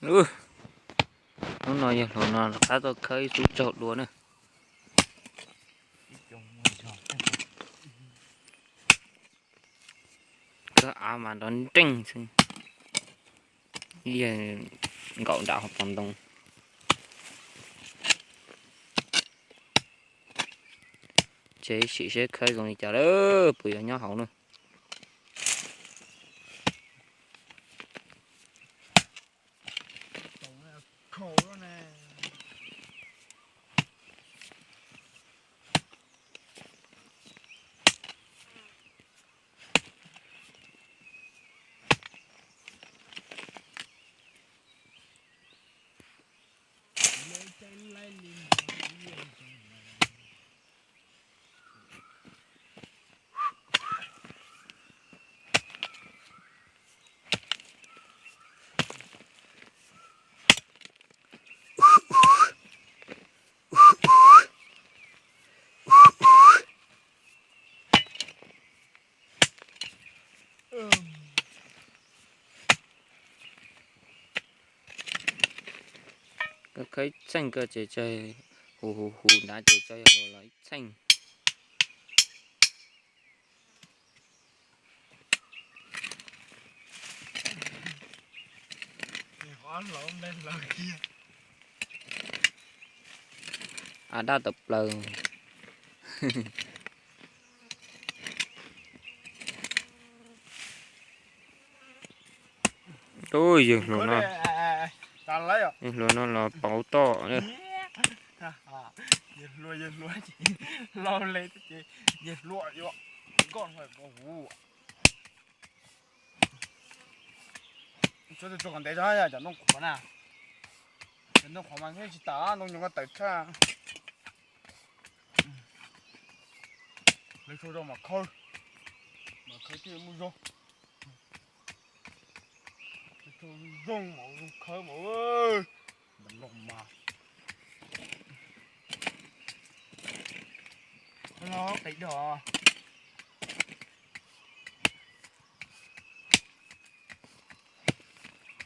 Ub, hnub no yawg hluas no rov qab tuaj khawb ib xub tsaug dua na. Khawb av mas nrov nreej xwb. Ib yawg nkaum nram hauv paus ntoo. Ces sim seb khawb zoo li cas lawm, puas yuav nyob hauv na. Khawb ib txheej ko ces tsawg, hu hu hu nrad ces tsawg yog los ib txheej. A dab tawm plaws. Ub, yawg hluas no, yawg hluas no los pauv toj. Yawg hluas, yawg hluas, yawg hluas, yawg hluas. Tsuav tus tsuag kom ntev tso, cov ntoo qhuav na. Cov ntoo qhuav mas yeej tsis tas, ntoo nyoos ko tawm tshaj. Lawv tsuag rau mas khawb, mas khawb thiaj muaj zog. Lawv tsuag zoo mas zoo khawb mas. Ntam loj mas. Qis dog.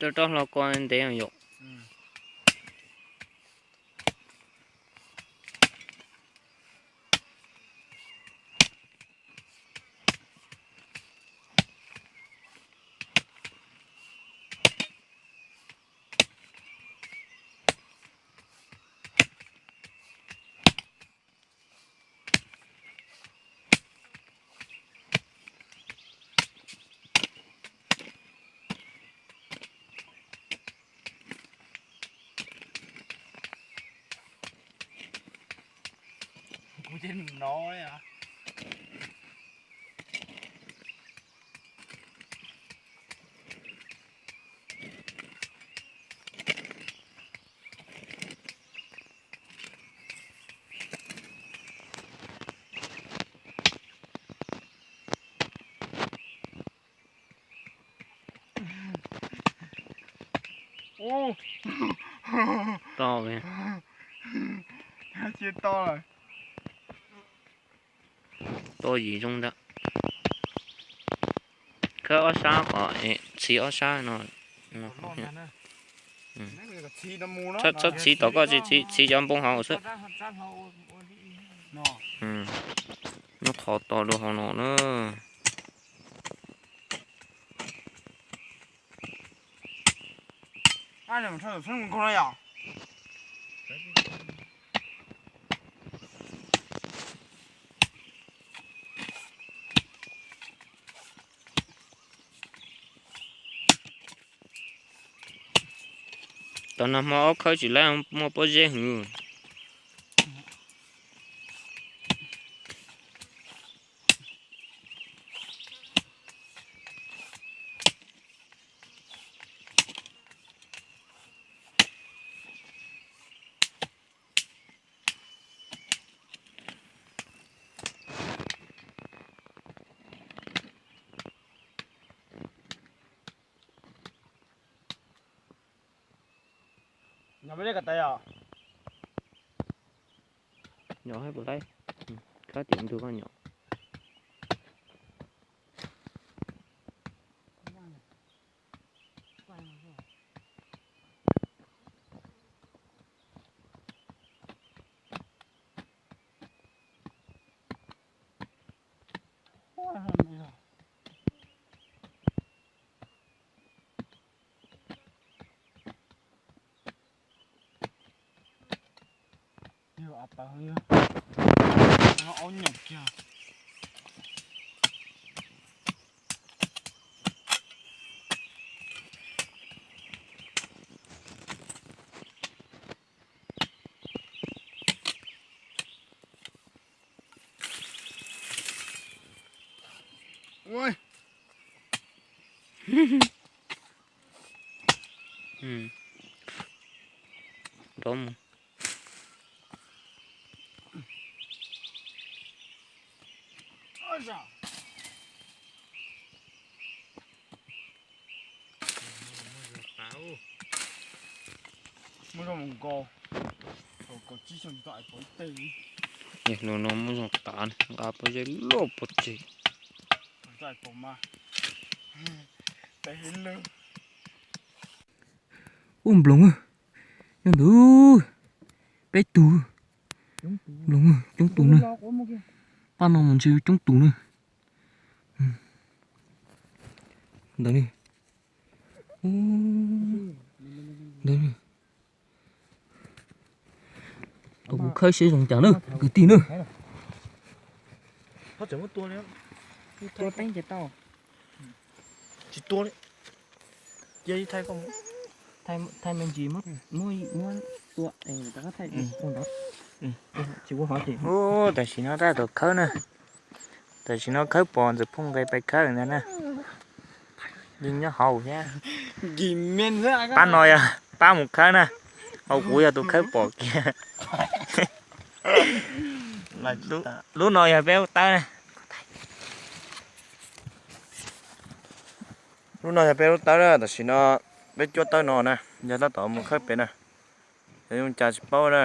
Rau rau hlo ko ntev yom. Kuv ces no. Ub, to, to lawm. Toj yim zoo ntag. Khawb ob sab kom txhiv ob sab no. Txhob txhiv tom koj, txhiv cov npoo hauv xwb. Nyob qhov to dua hauv no na. Tom nag hmo ob khawb tsis laib muaj pob zeb hwv. Nyob peb dej ko taw os. Nyob hais puas laib, khab tim ntug koj nyob. Aub nyoos kiag. Ua, nrov mus. Muab zoo nkaus, kaum tsib xyoo tsis tau ais pom ib teg li. Niag hluas no muab zoo tas, nqa pob zeb loj pov tseg. Ub, nploos, nyob ntawd peb tug, nploos coob tus na. Pab no mas ntshe coob tus na. Ntawd, ntawd. Tus kuv khawb seb zoo cas na kwv tij na. Tsis tua li. Cia li thaij koj mus. Thaij me ntsis muab, muab tua es rov qab thaij. Tsis ua hov ces. Tam sim no tab tom khawb na. Tam sim no khawb pom Ntxawm Phooj nqes pais khawb ntag na. Yeej nyob hauv thiab. Pab no yog pab mus khawb na. Hauv kuv yog tus khawb pom kiag. Lub no yog peb lub tawb na. Lub no yog peb lub tawb na, tam sim no peb cuab tawb no na, yog tab tom mus khawb pem na. Yog zoo cas tsis paub na.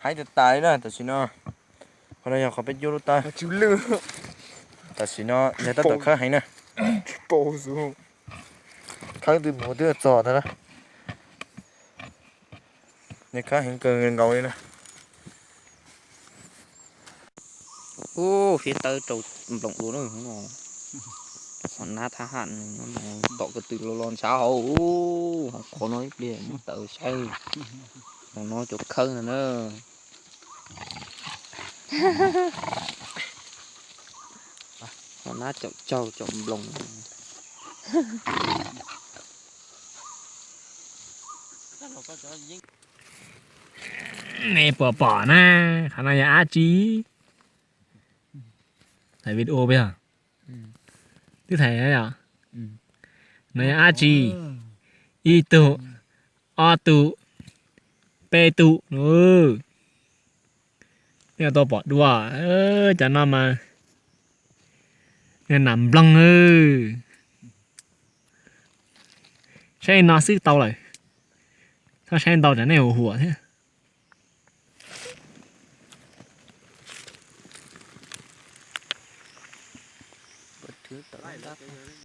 Haib tas tas li na tam sim no. Qhov no yog qhov peb cuab lub tawb. Tam sim no yog tab tom khawb heev na. Khawb twb mus twb txog ntag na. Nws khawb heev kawg nkaus li na. Ub, fiab tawb rau nploos dua na. Qhov nab thab ham tom ko tw los los ntshav hauv. Qhov no ib pliag muab tawm saib. Qhov no cov khawb ntag na. Qhov nab caum tsaug caum nploos. Nej puas pom na, qhov no yog dab tsi? Thaij video peb yog, twb thaij yom. No yog dab tsi? Ib tug, ob tug, peb tug. Nej tau pom dua, cov no mas nam nploog. Saib no xwb tau lawm, txhob saib ntau tsam nej huam huam thiab.